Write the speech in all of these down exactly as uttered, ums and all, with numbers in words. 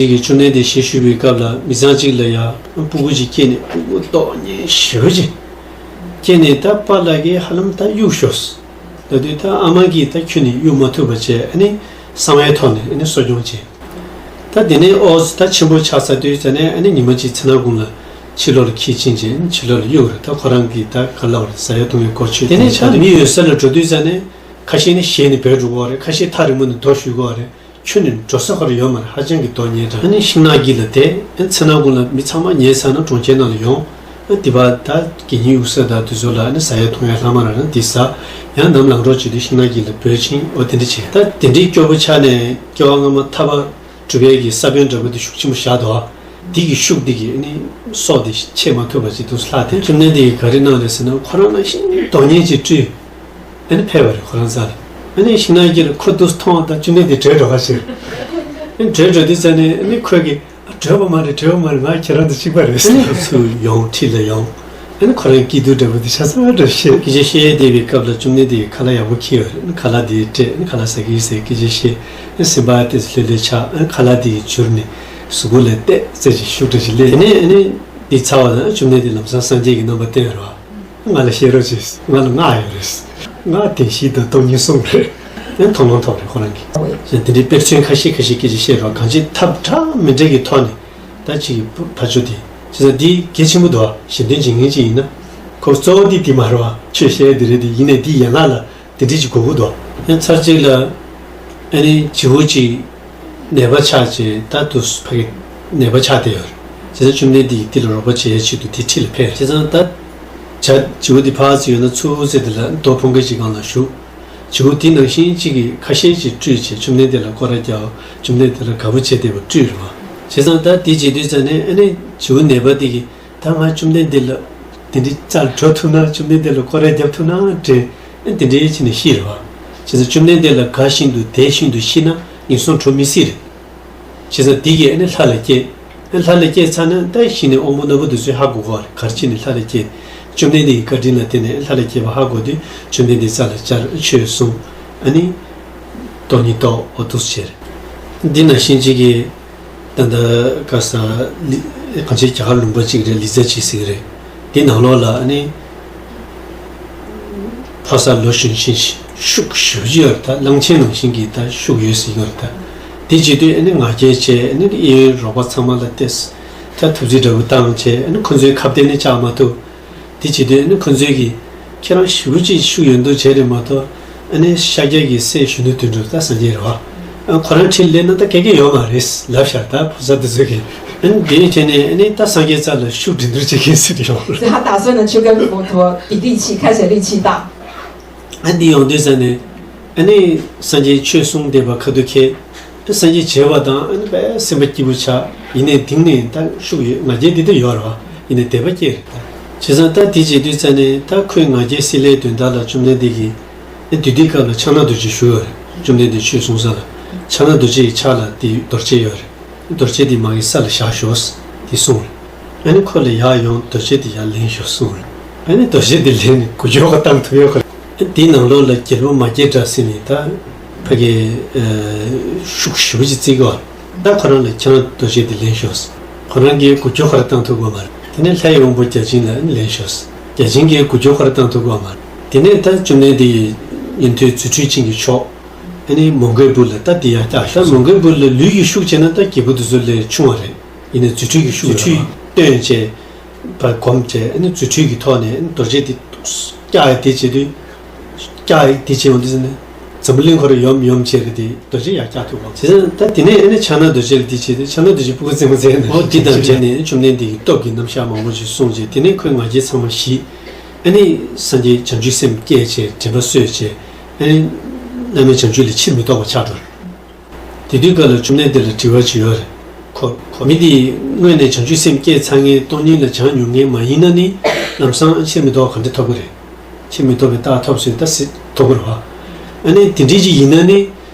གཅིག་གིས་བཅོམ་ལྡན་འདས་ཞལ་བཞུགས་པའི་སྐབས་ལ་མི་ཚང་གཅིག་ལ་ཡ་སྤུ་གུ་ཅིག་སྐྱེས་ནས་སྤུ་གུ་སྟོབས་ཉེན་ཞེ་པོ་ཅིག་སྐྱེས་ནས་ད་པཱ་ལགས་ཀྱིས་ཧ་ལམ་ད་གཡུག་ཤོག་ཟེར། ད་དུས་ད་ཨ་མ་གིས་ད་ཁྱོན་ནས་གཡུག་མ་ཐུབ་པ་བྱས། ཨ་ནི་གསང་བའི་ཐོག་ནས་ཨ་ནི་གསོ་སྐྱོང་བྱས། ད་དེ་ནས་ཨོ་ད་ཆེན་པོ་ཆགས་ཚར་དུས་ཙ་ནས་ཨ་ནི་ཉི་མ་གཅིག་ཚེ་ན་ཀུན་ལ་ཕྱི་ལོགས་ལ་ཁྱེར་ཕྱིན་བྱས། ཨ་ནི་ཕྱི་ལོགས་ལ་གཡུག་རེད། ད་ཁོ་རང་གིས་ད་ག་ལབ་རེད། ཟ་ཡ་འཐུང་ཡའི་སྐོར་ཆོས་དེ་ནས་ད་མི་ཡོད་ས་ལ་འགྲོ་དུས་ཙ་ནས་ཁ་ཤས་ནི་ཞེད་ནས་བྲོས་འགྲོ་གི་རེད། ཁ་ཤས་ཐག་རིང་པོ་ནས་འདུག་བཞུགས་ཀྱི་རེད། ཁྱོན་ནས་འགྲོ་ས་ཁོ་རང་ཡོད་མ་རེད། ཧ་ཅང་གི་སྟོབས་ཉེན་དྲགས། ཨ་ནི་ཤིང་ནགས་དཀྱིལ་ལ་བསྡད། ཨ་ནི་ཚེ་ན་ཀུན་ལ་མི་ཚང་མ་ཉལ་ཚར་ན་གྲོང་ཁྱེར་ནང་ལ་ཡོང་། ཨ་ནི་དེ་བར་ད་དགེ་བསྙེན་གཡུག་ས་དང་དེ་ཚོ་ལ་ཨ་ནི་ཟ་ཡ་འཐུང་ཡ་ལྷག་མ་རག་ན་དེ་ཟ། ཡང་ནམ་ལངས་རོགས་བྱེད་དུས་ཤིང་ནགས་དཀྱིལ་ལ་བྲོས་ཕྱིན། ཨོ་དེ་འདྲ་བྱས། ད་དེ་འདྲའི་སྐྱོ་པོ་ཆགས་ནས་སྐྱེ་བ་སྔ་མ་ཐར་པ་སྒྲུབ་པའི་གི་ས་བོན་འདྲ་པོ་དེ་ཤུགས་ཆེན་པོ་བཞག་འདུག། ཨ་དེ་གི་ཤུགས་དེ་གིས་ཨ་ནི་སྲོག་དེ་ཆད་མ་ཐུབ་པ་ཅིག་ཏུ་ལྷག་སྟེ། བཅོམ་ལྡན་འདས་ཀྱིས་ག་རེ་གནང་རེད་ཟེར་ན། ཁོ་རང་ནང་བཞིན་སྟོབས་ཉེན་ཅིག་སྤྲུལ། ཨ་ནི་ཕེབས་པ་རེད་ཁོ་རང་རྩ་ལ། ཨ་ནི་ཤིང་ནགས་དཀྱིལ་ལ་ཁོ་འདུག་མཐོང་བ་དང་བཅོམ་ལྡན་འདས་བྲོས་འགྲོ་ག་ཕྱིར། ཨ་ནི་བྲོས་འགྲོ་དུས་ཙ་ནས་ཨ་ནི་ཁོས་ཀྱིས་ཨ་བྲོས་པ་མ་རེད། བྲོས་པ་མ་རེད། ང་ཁྱེད་རང་དང་གཅིག་པ་རེད་ཟེར། ཨ་ནི་ཚུར་ཡོང་འཁྲིས་ལ་ཡོང་། ཨ་ནི་ཁོ་རང་སྐྱིད་སྡུག་འདྲ་པོ་དེ་ཆ་ཚང་འདྲ་བཤད། སྐད་ཆ་བཤད་བསྡད་པའི་སྐབས་ལ་བཅོམ་ལྡན་འདས་ཀྱིས་ཁ་ལག་ཡག་པོ་འཁྱེར་ཡོད་རེད། ཨ་ནི་ཁ་ལག་དེ་སྤྲད། ཨ་ནི་ཁ་ལག་ཟ་གི་ཡིན་ཟེར་སྐད་ཆ་བཤད། ཨ་ནི་སེམས་པ་ཏོག་ཙམ་ལྷོད་ལྷོད་ཆགས། ཨ་ནི་ཁ་ལག་དེ་གྱུར་ནས་གཟུགས་པོ་ལ་བལྟས་ཙམ་ཅིག་ཤུགས་འདྲ་ཞིག་སླེབས། དེ་ནས་ཨ་ནི་འདི་ཚར་བ་དང་བཅོམ་ལྡན་འདས་ལམ་སང་སངས་རྒྱས་ཀྱི་རྣམ་པ་བསྟན་རོགས། ང་ལ་བཤད་རོགས་བྱས། ང་ལ་སྔགས་ཡོད་རེད། སྔགས་བདེན་བཞི་དང་སྟོང་ཉིད་གསུམ་རེད། ཨེ་མཐོང་ལམ་ཐོབ་རེད་ཁོ་རང་གིས། ཡང་དེ་འདྲའི་དཔེར་མཚོན་ཁ་ཤས་ཁ་ཤས་སྐད་ཆ་བཤད་རོགས། གང་ཅི་ཐབས་འདྲ་མི་འདྲ་གི་ཐོག་ནས་ད་ཅིག་གི་ཕ་ཆོས་དེ་བྱས་ཙང་འདི་གལ་ཆེན་པོ་འདུག། ཨ་ཞེ་འདོན་བྱེད་མཁན་ཅིག་ཡིན་ན། ཁོ་གཙོ་བོ་འདི་འདི་མ་རེད་བ། ཆོས་བཤད་འདི་རེད། དེ་ཡིན་ནའི་འདི་ཡན་ལག་ལ་དེ་འདྲའི་ཅིག་དགོས་ཀྱི་འདུག། ཡང་ཚར་གཅིག་ལ་ཨ་ནི་བྱིའུ་ཅིག་ནད་པ་ཆགས་བྱས། ད་དུ་ཕ་གི་ནད་པ་ཆགས་བསྡད་ཡོད་རེད། བྱས་ཙང་བཅོམ་ལྡན་འདས་ཀྱིས་དེ་ལ་རོགས་པ་བྱེད་ཡའི་ཆེད་དུ་དེ་འཁྲིས་ལ་ཕེབས། བྱས་ཙང་ད་བྱ་བྱིའུ་དེ་ཕར་ཚུར་ཡོད་ན་ཚུར་ཚེ་དེ་ལ་རྡོ་ཕུང་ཁ་ཅིག་སྒང་ལ་བཞུགས། བྱིའུ་དེ་ནང་བཞིན་གཅིག་གིས་ཁ་ཤས་ཅིག་སྤྲུལ་བྱས་བཅོམ་ལྡན་འདས་ལ་སྐོར་ར་རྒྱག། བཅོམ་ལྡན་འདས་ལ་དགའ་པོ་བྱས་བསྡད་པ་སྤྲུལ་རེད་བ། བྱས་ཙང་ད་དེ་བྱེད་དུས་ཙ་ནས་ཨ་ནི་བྱིའུ་ནད་པ་དེ་གིས། ད་ང་བཅོམ་ལྡན་འདས་ལ་དེ་འདྲའི་རྩ་ལ་འགྲོ་ཐུབ་ན། བཅོམ་ལྡན་འདས་ལ་སྐོར་ར་རྒྱབ་ཐུབ་ན་དྲན། ཨ་དེ་འདྲའི་ཕྱིན་ནས་ཤི་རེད་བ། བྱས་ཙང་བཅོམ་ལྡན་འདས་ལ་དགའ་བཞིན་དུ་དད་བཞིན་དུ་ཤི་ན་ངན་སོང་འགྲོ་མི་སྲིད་རེད། བྱས་ཙང་དེ་གིས་ཨ་ནི་ལྷ་ལ་སྐྱེས། ཨ་ལྷ་ལ་སྐྱེས་ཚར་ན་ད་གཞི་ནས་དབང་པོ་རྣོན་པོ་དེ་ཚོས་ཧ་གོ་གི་རེད། ག་རེ་བྱས་ནས་ལྷ་ལ་སྐྱེས། བཅོམ་ལྡན་འདས་ཀྱི་བཀའ་དྲིན་ལ་བརྟེན་ནས་ལྷ་ལ་སྐྱེས་པ་ཧ་གོ་དུས་བཅོམ་ལྡན་འདས་རྩ་ལ་བཅར། ཆོས་གསུངས། ཨ་ནི་སྟོང་ཉིད་རྟོགས། འོ་འདུག་སེ་བྱས་རེད། འདི་ནང་བཞིན་གཅིག་གིས། ད་ལྟ་ག་ས་ལི་གང་ཅི་རྒྱ་གར་ལུང་པ་གཅིག་རེད། ལི་ཙ་ཇི་ཟེར་གི་རེད། འདི་ནང་ལོགས་ལ་ཨ་ནི་ཕོ་གསར་ལོ་གཞོན་ཤིང་ཤུགས་ཞེ་པོ་ཅིག་ཡོད་རེད། ད་གླང་ཆེན་ནང་བཞིན་གྱི་ད་ཤུགས་ཡོད་ཟེར་གྱི་ཡོད་རེད། ད་དེ་བྱེད་དུས་ཨ་ནི་ང་རྒྱལ་བྱས། ཨ་ནི་གཡས་གཡོན་རོགས་པ་ཚང་མ་ལ་བལྟས། ད་ཐུབ་ཚོད་འདྲ་པོ་བཏང་བྱས། ཨ་ནི་ཁོ་ཚོའི་ཁ་གཏད་ནས་བཅག་མ་ཐུབ། དེ་བྱེད་དུས་ཨ་ནི་ཁོ་ཚོས་ཀྱིས་ཁྱེད་རང་ཞེ་པོ་ཅིག་ཤུགས་ཡོད་མདོག་བྱས་རེད་མ་གཏོགས། ཨ་ནི་ཤཱཀྱ་གི་སྲས་གཞོན་ནུ་དོན་གྲུབ་ད་སངས་རྒྱས་རེད་བ། ཨ་ཁོ་རང་འཁྲིས་སླེབས་ན་ད་སྐད་སྐད་ཡོད་མ་རེད་ལབ་ཤག། ད་ཕོ་གསར་དེ་ཚོས་ཀྱིས། ཨ་ནི་དེ་བྱས་ནས་ཨ་ནི་ད་སངས་རྒྱས་རྩ་ལ་ཤུགས་འགྲན་བསྡུར་བྱེད་མཁན་ཟེར་ཡོང་། 他打算呢去跟佛陀比力气，看谁力气大。 ཨ་འདི་ཡོང་དུས་ཙ་ནས་ཨ་ནི་སངས་རྒྱས་ཆོས་གསུངས་བསྡད་པ་ཁ་ཐུག་ཁེལ། ཨ་སངས་རྒྱས་མཇལ་བ་དང་ཨ་ནི་དཔེ་སེམས་པ་སྐྱིད་པོ་ཆགས། ཡིན་ནའི་དེང་ནས་ད་ཤུགས་ཡོད། ང་རྒྱལ་འདི་འདྲ་ཡོད་རེད་བ། ཡིན་ནའི་དད་པ་སྐྱེས་རེད་ད། བྱས་ཙང་ད་དེ་བྱེད་དུས་ཙ་ནས་ད་ཁོས་ང་རྒྱལ་སེལ་ཡའི་དོན་དག་ལ་བཅོམ་ལྡན་འདས་ཀྱིས། ཨ་དེ་དུས་སྐབས་ལ་ཕྱག་ན་རྡོ་རྗེ་བཞུགས་ཡོད་རེད། བཅོམ་ལྡན་འདས་ཆོས་གསུང་ས་ལ། ཕྱག་ན་རྡོ་རྗེ་ཡི་ཕྱག་ལ་དེ་རྡོ་རྗེ་ཡོད་རེད། རྡོ་རྗེ་འདི་མ་གི་ས་ལ་བཞག་ཤོག་ཟེར་དེ་གསུངས་རེད། ཨ་ནི་ཁོ་ལ་ཡར་ཡོང་། རྡོ་རྗེ་འདི་ཡར་ལེན་ཤོག་གསུངས་རེད། ཨ་ནི་རྡོ་རྗེ་འདི་ལེན་ནས་མགོ་སྐྱོར་ག་བཏང་ཐུབ་ཡོད་ག་རེད། ཨ་དེའི་ནང་ལོགས་ལ་རྒྱལ་པོ་མ་སྐྱེས་དགྲ་ཟེར་ནས་ད་ཕ་གི་ཤུགས་ཞེ་པོ་ཅིག་བརྩི་གི་བ། ད་ཁོ་རང་ལ་ཁྱེད་རང་རྡོ་རྗེ་འདི་ལེན་ཤོག་ཟེར། ཁོ་རང་གིས་མགོ་སྐྱོར་ག་རེ་བཏང་ཐུབ་གི་མ་རེད། དེ་ནས་ལྷའི་དབང་པོ་བརྒྱ་བྱིན་ལ་ཨ་ནི་ལེན་ཤོག་ཟེར། བརྒྱ་བྱིན་གྱིས་མགོ་སྐྱོར་ག་རེ་བཏང་ཐུབ་གི་མ་རེད། དེ་ནས་ད་བཅོམ་ལྡན་འདས་ཀྱི་ཉན་ཐོས་རྫུ་འཕྲུལ་ཅན་གྱི་མཆོག་ཨ་ནི་མོའུ་འགལ་བུ་ལ་ད་འདི་ཡར་བཀྱགས། ད་མོའུ་འགལ་བུ་ལ་ལུས་ཀྱི་ཤུགས་བྱས་ན་ད་རྒྱལ་པོ་དེ་ཚོ་ལས་ཆུང་བ་རེད། ཡིན་ནའི་རྫུ་འཕྲུལ་གྱི་ཤུགས་རྫུ་འཕྲུལ་བཏོན་བྱས་བ་གོམས་བྱས། ཨ་ནི་རྫུ་འཕྲུལ་གྱི་ཐོག་ནས་ཨ་ནི་རྡོ་རྗེ་འདི་བཀྱགས་ཡ་དེ་བྱེད་དུས། བཀྱགས་ཡ་དེ་བྱེད་ཡོང་དུས་ནི་འཛམ་བུ་གླིང་ཁོ་ར་ཡོམ་ཡོམ་བྱས་རེད་དེ་རྡོ་རྗེ་ཡར་བཀྱགས་ཐུབ་པ། བྱས་ཙང་ད་དེ་ནས་ཨ་ནི་ཕྱག་ན་རྡོ་རྗེ་ལ་དེ་བྱེད་དུས་ཕྱག་ན་རྡོ་རྗེ་སྤུ་གུ་རྩེད་མོ་རྩེ་ཡ་ནང་ཨོ་དེ་དང་བྱས་ནས་བཅོམ་ལྡན་འདས་ཀྱི་སྟོབས་ཀྱི་རྣམ་གཞག་མང་པོ་ཞིག་གསུངས་རྗེས། དེ་ནས་ཁོས་ང་རྒྱལ་ཚང་མ་ཞི། ཨ་ནི་སངས་རྒྱས་བྱང་ཆུབ་སེམས་བསྐྱེད་བྱས་དྲན་པ་གསོས་བྱས། ཨ་ནི་བླ་མེད་བྱང་ཆུབ་ལས་ཕྱིར་མི་ལྡོག་པ་ཆགས་འགྲོ། དེ་དུས་སྐབས་ལ་བཅོམ་ལྡན་འདས་ལ་དྲི་བ་ཅིག་ཡོད་རེད། ཁོ་ཁོ་མི་དེ་སྔོན་ནས་བྱང་ཆུབ་སེམས་བསྐྱེད་ཚར་མཁན་སྟོང་ཉིད་ལ་སྦྱངས་མྱོང་མཁན་མ་ཡིན་ན་ནི་ལམ་སང་ཕྱིར་མི་ལྡོག་ག་འདྲ་ཐོབ་ཀྱི་རེད། ཕྱིར་མི་ལྡོག་པའི་རྟགས་ཐོབ་ཟེར་ད་སྲིད་ཐོབ་ཀྱི་རེད་བ། ཨ་ནི་དེ་འདྲའི་ཅིག་ཡིན་ན་ནི།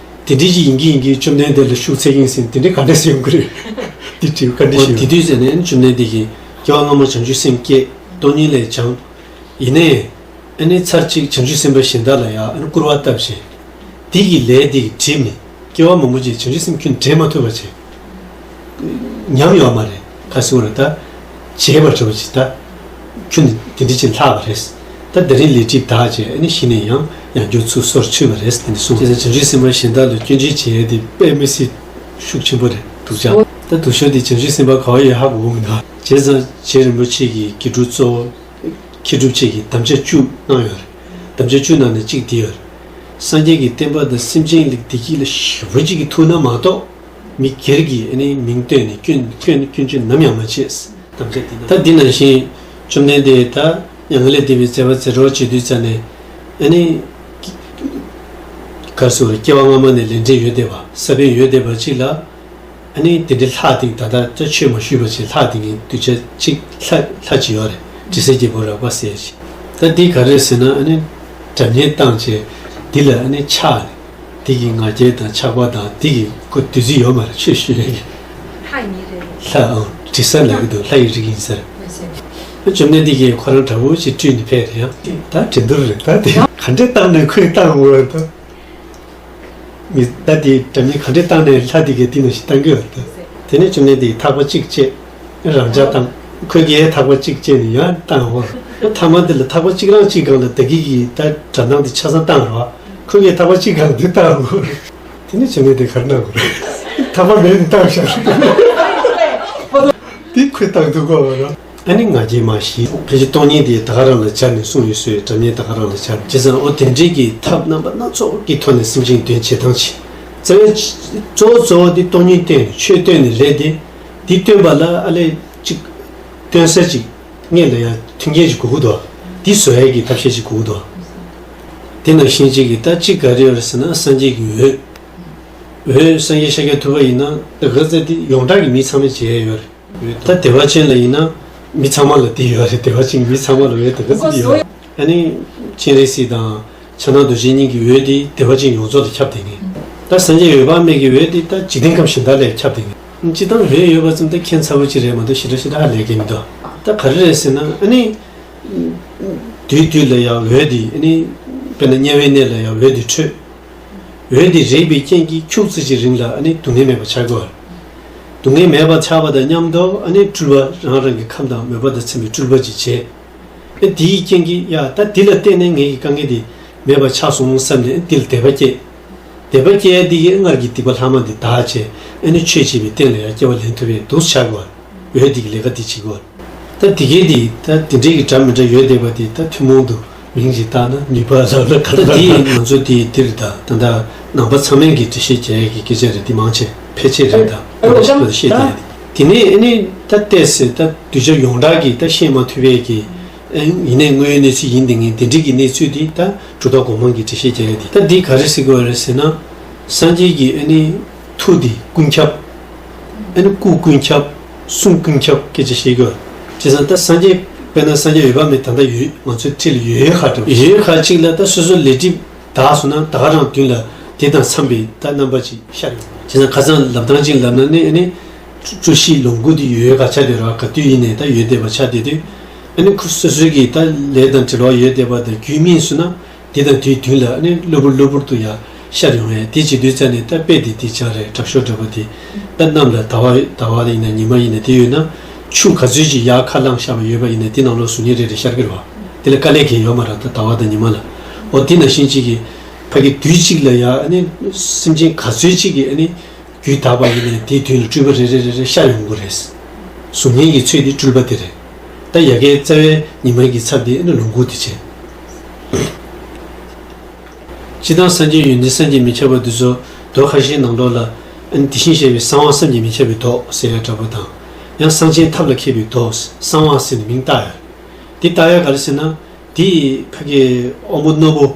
དེ་འདྲའི་ཅིག་ཡིན་གྱི་ཡིན་གྱི་བཅོམ་ལྡན་འདས་ལ་ཤུགས་ཚད་ཡིན་ཟེར་དེ་འདྲའི་ག་འདྲ་ཟེར་ཡོང་གི་རེད། དེ་དྲི་བ་བཀའ་འདྲི་ཞུ། དེ་དུས་ཟེར་ནས་ཨ་ནི་བཅོམ་ལྡན་འདས་ཀྱིས་སྐྱེ་བ་སྔ་མ་བྱང་ཆུབ་སེམས་བསྐྱེད་སྟོང་ཉིད་ལས་སྦྱངས། ཡིན་ནའི། ཨ་ནི་ཚར་གཅིག་བྱང་ཆུབ་སེམས་དཔའ་གཞན་དག་ལ་ཡང་ཨ་ནི་སྐུར་བ་བཏབ་བྱས། དེ་གི་ལས་དེ་གིས་འགྲིབ་ནས་སྐྱེ་བ་མང་པོ་ཅིག་བྱང་ཆུབ་སེམས་ཁྱོན་འདྲེན་མ་ཐུབ་པ་བྱས། ཉམས་ཡོད་མ་རེད། ག་ཟེར་བ་རེད། ད་བྱས་པར་བྱ་བ་ཅིག་ད་ཁྱོན་ནས་དེ་འདྲ་ཅིག་ལྷག་པ་རེད། ད་དེ་རིང་ལས་སྒྲིབ་དག་བྱས་ཨ་ནི་གཞི་ནས་ཡང་ཡང་བསྐྱར་ཚུར་སོར་ཆུད་པ་རེད་དེ་འདྲ་གསུངས། བྱས་ཙང་བྱང་ཆུབ་སེམས་དཔའ་གཞན་དག་ལ་སྐྱོན་བརྗོད་བྱེད་ཡས་དེ་དཔེ་མི་སྲིད་ཤུགས་ཆེན་པོ་རེད་འདུག་ཅག་ད་སྡུག་ཤོས་དེ་བྱང་ཆུབ་སེམས་དཔའ་ག་བ་ཡོད་ཧ་གོ་གི་མི་འདུག་བྱས་ཙང་རྗེ་རིན་པོ་ཆེ་གི་དགེ་ཕྲུག་གཙོ་བོ་མཁས་གྲུབ་ཆེ་གིས་དམ་བཅའ་བཅུ་གནང་ཡོད་རེད། དམ་བཅའ་བཅུ་ནང་ནས་གཅིག་འདི་ཡོད་རེད། སངས་རྒྱས་ཀྱི་བསྟན་པ་དང་སེམས་ཅན་ལ་བདེ་སྐྱིད་ལ་ཞེ་པོ་ཅིག་གི་ཐུགས་སྣང་མ་གཏོགས། མི་སྒེར་གྱི་ཨ་ནི་མིང་བཏོན་ནས་སྐྱོན་སྐྱོན་སྐྱོན་བརྗོད་ནམ་ཡང་མ་བྱེད། དམ་བཅའ་འདི་ན་ད་འདི་ནང་བཞིན་བཅོམ་ལྡན་འདས་ད་ཡང་ལས་འདས་པའི་མཛད་པ་མཛད་རོགས་བྱེད་དུས་ཙ་ནས་ཨ་ནི་ག་རེ་ཟེར་བ་སྐྱེ་བ་སྔ་མ་ནས་ལས་འབྲས་ཡོད་བསྡད་པ་ས་བོན་ཡོད་བསྡད་པ་ཅིག་ལ་ཨ་ནི་དེ་འདྲའི་ལྷ་དེ་ད་ལྟ་ད་ཆོས་མ་ཞུས་པ་ཅིག་ལྷ་དེ་ངའི་གདུལ་བྱ་ཅིག་ལྷ་ལྷ་ཅིག་ཡོད་རེད། དྲི་ཟའི་རྒྱལ་པོ་རཱ་ཁ་ཟེར་ཅིག་ད་འདི་ག་རེ་ཟེར་ན་ཨ་ནི་སྒྲ་སྙན་བཏང་བྱས་འདི་ལ་ཨ་ནི་ཆགས་ནས། དེ་གི་ང་རྒྱལ་དང་ཆགས་པ་དང་དེ་གི་ཁོ་བདུད་རྩི་ཡོད་མ་རེད་ཆོས་ཞུ་ཡས་ཀྱི། ལྷ་ཡིན་རེད། ལྷ་ཨང་དྲི་ཟ་ལབ་ཀྱི་འདུག་ལྷ་ཡི་རིགས་ཡིན་ཟེར། མ་ཟེར། བཅོམ་ལྡན་འདས་ཀྱིས་ཁོ་རང་དྲག་པོ་ཞིག་སྤྲུལ་ནས་ཕེབས་རེད་ཡང་། ད་དྲན་འདུག་རེད་ད་དེ་ག་འདྲས་བཏང་ནས་ཁོས་བཏང་འོ་ད། མི་ད་དེ་དྲ་མིན་ག་འདྲས་བཏང་ནས་ལྷ་དེ་གས་དེ་ནང་བཞིན་བཏང་གི་ཡོད་ད། དེ་ནས་བཅོམ་ལྡན་འདས་ཀྱིས་ཐག་པ་གཅིག་བཅད། རང་འཇགས་བཏང་། ཁོས་ཀྱིས་ཐག་པ་གཅིག་བཅད་ནས་ཡང་བཏང་འོ། ཐ་མ་དེ་ལ་ཐག་པ་གཅིག་རང་གཅིག་སྒང་ལ་ད་གི་གི་ད་སྒྲ་གདངས་དེ་ཆ་ཚང་བཏང་རོགས། ཁོས་ཀྱིས་ཐག་པ་གཅིག་སྒང་ལ་འདི་བཏང་འོ། དེ་ནས་བཅོམ་ལྡན་འདས་ག་རེ་གནང་དགོས་རེད། ཐག་པ་མེད་ནས་བཏང་ཤག་དེ་ཁོས་བཏང་འདུག་གོ་བ་ར། ཨ་ནི་ང་རྒྱལ་མ་ཞི། ཕལ་ཆེར་སྟོང་ཉིད་དེ་ད་ག་རང་ལ་སྦྱར་ནས་གསུངས་ཡོད་སྲོལ་སྒྲ་སྙན་ད་ག་རང་ལ་སྦྱར། བྱས་ཙང་ཨོ་དེ་འདྲའི་གི་ཐབས་རྣམ་པ་སྣ་ཚོགས་ཀྱི་ཐོག་ནས་སེམས་ཅན་དོན་བྱེད་སྟངས་ཆེ། རྩ་བའི་གཙོ་བོ་གཙོ་བོ་དེ་སྟོང་ཉིད་བསྟན་ནས་ཆོས་བསྟན་ནས་ལས་དེ། དེ་བསྟན་པ་ལ་ཨ་ལས་གཅིག་སྟོན་ས་གཅིག་སྔོན་ལ་ཡང་མཐུན་རྐྱེན་ཅིག་དགོས་ཀྱི་འདུག་དེ་བཟོ་ཡས་ཀྱི་ཐབས་ཤེས་ཅིག་དགོས་ཀྱི་འདུག་དེ་ནང་བཞིན་གཅིག་གི་ད་གཅིག་ག་རེ་ཡོད་རེད་ཟེར་ན་སངས་རྒྱས་ཀྱི་འོད། འོད་སངས་རྒྱས་ཤཱཀྱ་ཐུབ་པ་ཡིན་ན་ད་ག་ཚད་དེ་ཡོངས་གྲགས་ཀྱི་མི་ཚང་མས་མཇལ་ཡས་ཡོད་རེད། ད་བདེ་བ་ཅན་ལ་ཡིན་ན་མི་ཚང་མ་ལ་དེ་ཡོད་རེད། བདེ་བ་ཅན་གྱི་མི་ཚང་མ་ལ་འོད་དེ་ག་ཚོད་ཡོད། ཨ་ནི་སྤྱན་རས་གཟིགས་དང་ཕྱག་ན་རྡོ་རྗེ་གཉིས་ཀྱི་འོད་དེ་བདེ་བ་ཅན་ཡོངས་རྫོགས་ལ་ཁྱབ་བསྡད་མཁན། ད་སངས་རྒྱས་འོད་དཔག་མེད་ཀྱི་འོད་དེ་ད་འཇིག་རྟེན་ཁམས་གཞན་དག་ལ་ཁྱབ་བསྡད་མཁན། སྤྱིར་བཏང་འོད་ཡོད་པ་ཙམ་ད་ཁྱད་མཚར་པོ་ཅིག་རེད་མ་གཏོགས་ཞེ་དྲག་ཞེ་དྲག་ཧ་ལས་མཁན་མི་འདུག་ད་ག་རེ་རེད་ཟེར་ན་ཨ་ནི་དུས་དུས་ལ་ཡང་འོད་དེ་ཨ་ནི་དཔེར་ན་དམྱལ་བའི་གནས་ལ་ཡང་འོད་དེ་འཕྲོས། འོད་དེ་རེག་པའི་རྐྱེན་གྱིས་ཁྱུག་ཙམ་ཅིག་རིང་ལ་ཨ་ནི་སྡུག་བསྔལ་མེད་པ་ཆགས་ཀྱི་ཡོད་རེད། སྡུག་བསྔལ་མེད་པ་ཆགས་པ་དང་མཉམ་དུ་ཨ་ནི་སྤྲུལ་པ་རང་རང་གི་ཁམས་དང་མོས་པ་དང་འཚམ་པའི་སྤྲུལ་པ་ཅིག་བྱས། ཨ་དེའི་རྐྱེན་གྱིས་ཡ་ད་འདི་ལ་བརྟེན་ནས་ངེད་ཀྱི་དཀའ་ངལ་དེ་མེད་པ་ཆགས་སོང་བསམ་ནས་ཨ་འདི་ལ་དད་པ་སྐྱེས། དད་པ་སྐྱེ་ཡ་འདི་གིས་སྔར་གྱི་སྡིག་པ་ལྷག་མ་འདི་དག་བྱས་ཨ་ནི་ཆོས་བྱས་པའི་རྟེན་ལ་ཡང་སྐྱེ་བ་ལེན་ཐུབ་པའི་འདུག་ཆགས་ཀྱི་ཡོད་རེད། འོད་འདི་གི་ལས་ཀ་འདི་བྱེད་ཀྱི་ཡོད་རེད། ད་དེ་གའི་དེ་ད་དེ་འདྲའི་གི་སྒྲ་མི་འདྲ་ཡོད་བསྡད་པ་དེ་ད་ཐུན་མོང་དུ་མིང་ཞིག་བཏགས་ན་ནུས་པ་ལ་ལ་ག་ད་ལ་དེ་ང་ཚོ་དེ་འདིར་ད་ད་ད་ནང་པ་ཚང་མས་ཀྱི་འགྲེལ་བཤད་རྒྱག་ཡ་གི་སྐད་ཆ་རེད། དེ་མང་ཆེ་ཕལ་ཆེར་རེད། ད་ད་ད་ཞིག་པ་ད་བཤད་བསྡད་ཡ་དེ་དེ་ནས་ཨ་ནི་ད་བལྟས་ཚེ་ད་གདུལ་བྱ་ཡོངས་གྲགས་ཀྱི་ད་ཤེས་མ་ཐུབ་པའི་གི་ཡིན་ནའི་དངོས་ཡོད་གནས་ཚུལ་ཡིན་དེ་ངས་དེ་འདྲའི་གི་གནས་ཚུལ་དེ་ད་གྲུབ་མཐའ་གོང་མ་གི་འགྲེལ་བཤད་རྒྱག་ཡ་དེ་ད་འདི་ག་རེ་ཟེར་དགོས་རེད་ཟེར་ན། སངས་རྒྱས་ཀྱི་ཨ་ནི་ཐུགས་འདི་ཀུན་ཁྱབ། ཨ་ནི་སྐུ་ཀུན་ཁྱབ། གསུང་ཀུན་ཁྱབ་སྐད་ཆ་བཤད་ཀྱི་ཡོད། བྱས་ཙང་ད་སངས་རྒྱས་དཔེར་ན་སངས་རྒྱས་འོད་དཔག་མེད་ད་ལྟ་ཡོད་ང་ཚོའི་འཁྲིས་ལ་ཡོད་ཡོད་ཁ་འདྲ་ཡོད་ཡོད་ཁ་གཅིག་ལ་ད་སོ་སོའི་ལས་སྒྲིབ་དག་སོང་ན་ད་ག་རང་མདུན་ལ་དེ་དང་འཚམས་པའི་ད་རྣམ་པ་ཅིག་ཤར་ཡོང་། བྱས་ཙང་ཁ་སང་ལབ་སྟངས་ཅིག་ལབ་ན་ནི་ཨ་ནི་བཀྲ་ཤིས་ལོངས་སྐུ་དེ་ཡོད་ཡོད་ཁ་ཆགས་བསྡད་རོགས་ག་དུས་ཡིན་ནའི་ད་ཡོད་བསྡད་པ་ཆགས་བསྡད་དུས་ཨ་ནི་ཁོ་སོ་སོའི་གི་ད་ལས་དང་འབྲེལ་བ་ཡོད་བསྡད་པ་དང་རྒྱུད་སྨིན་སོང་ན། དེ་དང་དེའི་མདུན་ལ་ཨ་ནི་གློ་བུར་གློ་བུར་དུ་ཡང་ཤར་ཡོང་ཡས་དེ་བྱེད་དུས་ཙ་ནས་ད་དཔེ་དེ་དེ་ཆ་རེད། དྲག་ཤོས་འདྲ་པོ་དེ་ད་གནམ་ལ་ཟླ་བ་ཟླ་བ་ཡིན་ན་ཉི་མ་ཡིན་ན་དེ་ཡོད་ན་ཆུ་ག་ཚོད་ཅིག་ཡར་ཁ་ལངས་བཞག་པ་ཡོད་པ་ཡིན་ན་དེ་ནང་ལོགས་གཟུགས་བརྙན་རེ་རེ་ཤར་གི་རེད་བ། དེ་ལ་དཀའ་ལས་གང་ཡོད་མ་རེད། ད་ཟླ་བ་དང་ཉི་མ་ལ་འོ་དེ་ནང་བཞིན་ཅིག་གི་ཕ་གི་དུས་གཅིག་ལ་ཡང་ཨ་ནི་སེམས་ཅན་ག་ཚོད་ཅིག་གི་ཨ་ནི། རྒྱུད་དག་པ་ཡིན་ནའི་དེའི་མདུན་ལ་སྤྲུལ་པ་རེ་རེ་རེ་རེ་ཤར་ཡོང་གི་རེད། གཟུགས་བརྙན་གྱི་ཚུལ་དེ་སྤྲུལ་པ་དེ་རེད། ད་ཡ་གིའི་རྩ་བའི་ཉི་མ་གི་ཚབ་དེ་ནི་ལོངས་སྐུ་དེ་བྱས། སྤྱིར་བཏང་སངས་རྒྱས་ཡོན་ཏན་བསམ་གྱིས་མི་ཁྱབ་པ་འདི་ཚོ་མདོ་ཁ་ཤས་ནང་ལོགས་ལ་ཨ་ནི་དེ་བཞིན་གཤེགས་པའི་གསང་བ་བསམ་གྱིས་མི་ཁྱབ་པའི་མདོ་ཟེར་ཡ་འདྲ་པོ་དང་། ཡང་གསང་ཆེན་ཐབས་ལ་མཁས་པའི་མདོ་གསང་བ་ཟེར་ནས་མིང་བཏགས་ཡོད། འདི་ལྟ་ཡ་ག་རེ་ཟེར་ན། འདི་ཕ་གི་དབང་པོ་རྣོ་པོ།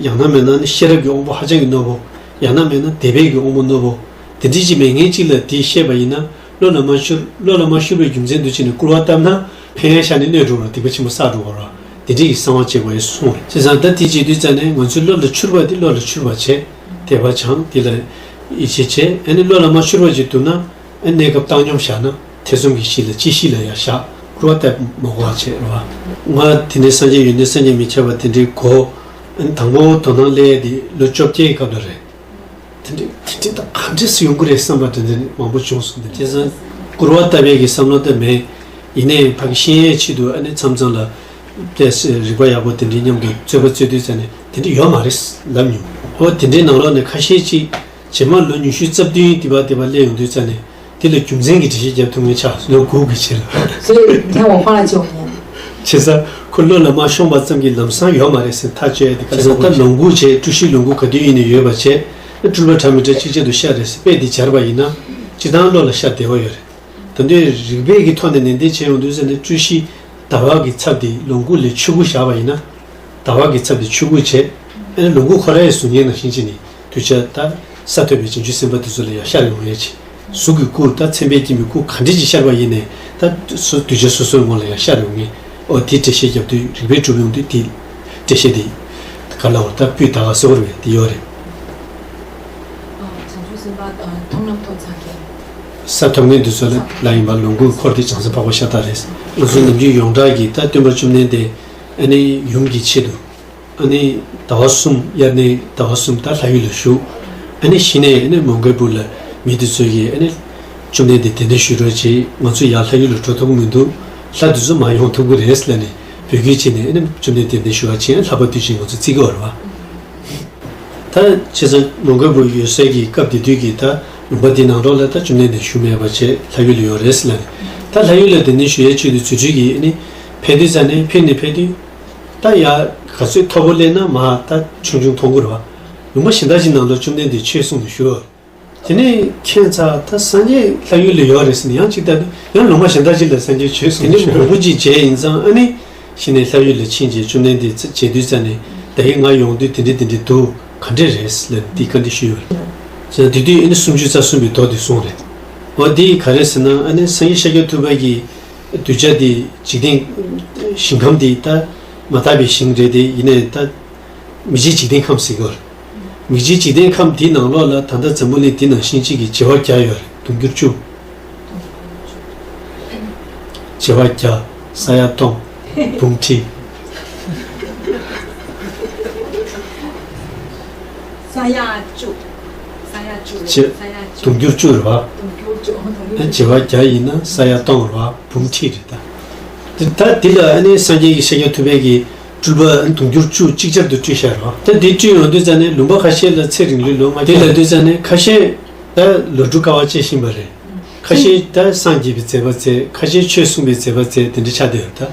ཡང་ན་མེད་ན་ནི་ཤེས་རབ་ཀྱི་དབང་པོ་ཧ་ཅང་གི་རྣོ་པོ། ཡང་ན་མེད་ན་དད་པའི་གི་དབང་པོ་རྣོ་པོ། དེ་འདྲ་ཅིག་མེད་མཁན་ཅིག་ལ་འདི་བཤད་པ་ཡིན་ན་བློ་ལ་མ་ཤོར། བློ་ལ་མ་ཤོར་བའི་རྒྱུ་མཚན་དུ་བྱས་ནས་སྐུར་བ་བཏབ་ན་ཕན་ཡང་ཤ་ནས་གནོད་འགྲོ་བར་སྡིག་པ་ཆེན་པོ་བསགས་འགྲོ་བར་དེ་འདྲ་གི་གསང་བ་བྱེད་དགོས་ཡ་གསུངས་རེད། བྱས་ཙང་ད་དེ་བྱེད་དུས་ཙ་ནས་ང་ཚོའི་བློ་ལ་འཆུར་བ་དེ་བློ་ལ་འཆུར་བ་བྱས། དད་པ་བྱང་དེ་ལ་ཡིད་ཆེས་བྱས། ཨ་ནི་བློ་ལ་མ་ཤོར་བ་ཅིག་འདུག་ན། ཨ་གནས་སྐབས་བཏང་སྙོམས་བཞག་ན་ཐེ་ཚོམ་གྱི་གཞི་ལ་ཅི་གཞི་ལ་ཡང་བཞག་སྐུར་བ་བཏབ་མ་དགོས་པ་བྱེད་རོགས། ང་དེ་འདྲའི་སངས་རྒྱས་ཡོན་ཏན་བསམ་གྱིས་མི་ཁྱབ་པ་དེ་འདྲའི་གོ། ཨ་ནི་དང་པོ་དོ་སྣང་སླེབས་ཡས་དེ་ལོ་བཅོ་བརྒྱད་ཀྱི་སྐབས་ལ་རེད། དེ་འདྲ་དེ་འདྲ་ད་ག་འདྲས་སུ་ཡོང་གི་རེད་བསམ་པ་དེ་འདྲ་མང་པོ་བྱུང་སོང་། དེ་བྱས་ཙང་སྐུར་བ་བཏབ་པའི་གི་བསམ་བློ་དེ་མེད། ཡིན་ནའི་ཕ་གི་ཤེས་ཡས་ཆེད་དུ་ཨ་ནི་མཚམས་མཚམས་ལ་ཏེ་རིག་པ་ཡག་པོ་དེ་འདྲའི་མཉམ་དུ་རྩོད་པ་རྩོད་དུས་ཙ་ནས་དེ་འདྲ་ཡོད་མ་རེད་ལབ་མྱོང་། ཨོ་དེ་འདྲའི་ནང་ལོགས་ནས་ཁ་ཤས་ཅིག་རྗེས་མ་ལོ་ཉི་ཤུ་རྩ་བདུན་དེ་བ་དེ་བ་སླེབས་ཡོང་དུས་ཙ་ནས་དེ་ལ་རྒྱུ་མཚན་གྱི་འགྲེལ་བཤད་རྒྱབ་ཐུབ་མཁན་ཆགས་སོང་། ལོ་དགུ་གི་རྗེས་ལ། 所以你看我花了九年。 བྱས་ཙང་ཁོ་བློ་ལ་མ་ཤོང་བ་ཙམ་གྱིས་ལམ་སང་ཡོད་མ་རེད་ཟེར་ཐག་གཅོད་ཡ་དེ་ག་ལ་ད་ལོངས་སྐུ་བྱས། སྤྲུལ་གཞི་ལོངས་སྐུ་ག་དུས་ཡིན་ནའི་ཡོད་པ་བྱས། སྤྲུལ་པ་འདྲ་མི་འདྲ་གཅིག་ཆར་དུ་ཤར་རེད་ཟེར་དཔེ་དེ་སྦྱར་བ་ཡིན་ན་སྤྱིར་བཏང་བློ་ལ་ཤར་བདེ་བ་ཡོད་རེད། ད་དུང་རིགས་པས་ཀྱི་ཐོག་ནས་ནན་ཏན་བྱས་ཡོང་དུས་ཙ་ནས་སྤྲུལ་གཞི་ཟླ་བ་གི་ཚབ་དེ་ལོངས་སྐུ་ལས་ཆོས་སྐུ་བཞག་པ་ཡིན་ན། ཟླ་བ་གི་ཚབ་དེ་ཆོས་སྐུ་བྱས། ཨ་ནི་ལོངས་སྐུ་ཁོ་རའི་གཟུགས་བརྙན་ནང་བཞིན་བྱས་ནས་གདུལ་བྱ་ད་ས་ཐོབ་པའི་བྱང་ཆུབ་སེམས་དཔའ་དེ་ཚོ་ལ་ཡང་ཤར་ཡོང་ཡས་བྱས། གཟུགས་ཀྱི་སྐུ་ད་མཚན་དཔེས་བསྐྱེད་པའི་སྐུ་ག་འདྲས་ཅིག་ཤར་བ་ཡིན་ནའི་ད་སོ་གདུལ་བྱ་སོ་སོའི་ངོ་ལ་ཡང་ཤར་ཡོང་ངེས། ཨོ་དེ་འགྲེལ་བཤད་རྒྱབ་དུས་རིགས་པས་གྲུབ་ཡོང་དུས་དེ་འགྲེལ་བཤད་དེ་ག་ལ་བར་ད་སྤུས་དག་ག་གསལ་བོར་བས་དེ་ཡོད་རེད། བྱང་ཆུབ་སེམས་དཔའ་མཐོང་ལམ་ཐོབ་ཚར་མཁན། ས་ཐོབ་མཁན་དེ་ཚོ་ལ་ལ་ཡིན་པ་ལོངས་སྐུའི་འཁོར་དེ་བྱང་སེམས་འཕགས་པ་ཤ་སྟག་རེད། ང་ཚོའི་ནམ་རྒྱུན་ཡོངས་གྲགས་ཀྱི་ད་སྟོན་པ་བཅོམ་ལྡན་འདས་ཨ་ནི་ཡུམ་གྱི་ཆེད་དུ། ཨ་ནི་ཟླ་བ་གསུམ། དབྱར་གནས་ཟླ་བ་གསུམ་ད་ལྷ་ཡུལ་ལ་བཞུགས། ཨ་ནི་གཞི་ནས་ཨ་ནི་མོའུ་འགལ་བུ་ལ་མི་དེ་ཚོས་ཀྱིས་ཨ་ནི་བཅོམ་ལྡན་འདས་གདན་འདྲེན་ཞུ་རོགས་བྱེད། ང་ཚོ་ཡར་ལྷ་ཡུལ་ལ་འགྲོ་ཐུབ་ཀྱི་མི་འདུག་ལྷ་དེ་ཚོ་མར་ཡོང་ཐུབ་ཀྱི་རེད་ལབ་ནས་འབོད་སྐུལ་བྱས་ནས་ཨ་ནི་བཅོམ་ལྡན་འདས་གདན་འདྲེན་ཞུ་བར་ཕྱིན། ལྷག་པ་དུས་ཆེན་ང་ཚོ་བརྩི་གི་ཡོད་རེད་བ། ད་བྱས་ཙང་མོའུ་འགལ་བུ་ཡོད་སའི་གི་སྐབས་དེ་དུས་ཀྱི་ད་ལུང་པ་དེ་ནང་ལོགས་ལ་ད་བཅོམ་ལྡན་འདས་བཞུགས་མེད་པ་བྱས་ལྷ་ཡུལ་ལ་ཡོད་རེད་ལབ་ནས། ད་ལྷ་ཡུལ་ལ་གདན་འདྲེན་ཞུ་ཡའི་ཆེད་དུ་རྫུ་འཕྲུལ་གྱིས་ཨ་ནི་ཕེབས་དུས་ཙ་ནས་ཕེབས་ནས་ཕེབས་དུས། ད་ཡ་ག་ཚོད་མཐོ་པོ་སླེབས་ན་མར་ད་ཆུང་ཆུང་མཐོང་གི་རེད་བ། ལུང་པ་གཞན་དག་ཅིག་ནང་ལ་བཅོམ་ལྡན་འདས་ཆོས་གསུངས་ནས་བཞུགས། དེ་ནས་ཁྱད་མཚར་ད་སངས་རྒྱས་ལྷ་ཡུལ་ལ་ཡོད་རེད་ཟེར་ནས་ཡང་གཅིག་ལྟ་དུས་ཡང་ལུང་པ་གཞན་དག་ཅིག་ལ་སངས་རྒྱས་ཆོས་གསུངས་ནས་བཞུགས། དེ་ནས་མང་པོ་ཅིག་མཇལ་ཡིན་ཙང་ཨ་ནི་གཞི་ནས་ལྷ་ཡུལ་ལ་ཕྱིན་རྗེས་བཅོམ་ལྡན་འདས་མཇལ་དུས་ཙ་ནས་ད་གིན་ང་ཡོང་དུས་དེ་འདྲ་དེ་འདྲ་འདུག་ག་འདྲས་རེད་ལབ་ནས་འདི་བཀའ་འདྲི་ཞུས་ཡོད་རེད། བྱས་ཙང་དེ་དུས་ཨ་ནི་སུམ་ཅུ་རྩ་གསུམ་པའི་མདོ་དེ་གསུངས་རེད། འོ་འདི་ག་རེ་ཟེར་ན་ཨ་ནི་སངས་རྒྱས་ཤཱཀྱ་ཐུབ་པ་གིས། གདུལ་བྱ་དེ་འཇིག་རྟེན་ཞིང་ཁམས་དེ་ད་མ་དག་པའི་ཞིང་རེད་དེ་ཡིན་ནའི་ད་མི་བརྗེད་འཇིག་རྟེན་ཁམས་ཟེར་གྱི་ཡོད་རེད། མི་བརྗེད་འཇིག་རྟེན་ཁམས་དེའི་ནང་ལོགས་ལ་ད་ལྟ་འཛམ་བུ་གླིང་འདི་ནང་བཞིན་གཅིག་གི་བྱེ་བ་བརྒྱ་ཡོད་རེད། དུང་འགྱུར་བཅུ། བྱེ་བ་བརྒྱ། ས་ཡ་སྟོང་། འབུམ་ཁྲི། 三亚住，三亚住，བྱེ། 三亚住，དུང་འགྱུར་བཅུ་རེད་བ། 东九州，东九州。 བྱེ་བ་བརྒྱ་ཡིན་ན་ས་ཡ་སྟོང་རེད་བ། འབུམ་ཁྲི་རེད་ད། དེ་ད་འདི་ལ་ཨ་ནི་སངས་རྒྱས་ཀྱི་ཤཱཀྱ་ཐུབ་པའི་གི་སྤྲུལ་པ་དུང་འགྱུར་བཅུ་གཅིག་ཆར་དུ་སྤྲུལ་བཞག་རེད་བ། ད་འདི་སྤྲུལ་ཡོང་དུས་ཙ་ནས་ལུང་པ་ཁ་ཤས་ལ་ཚེ་རིང་ལོས་ལོ་ལྔ་བརྒྱ། དེ་ལབ་དུས་ཙ་ནས་ཁ་ཤས་ད་ལོ་དྲུག་དཀའ་བ་སྤྱད་བཞིན་པ་རེད། ཁ་ཤས་ད་སངས་རྒྱས་པའི་མཛད་པ་མཛད། ཁ་ཤས་ཆོས་གསུངས་པའི་མཛད་པ་མཛད། དེ་འདྲ་ཆགས་བསྡད་ཡོད་ད།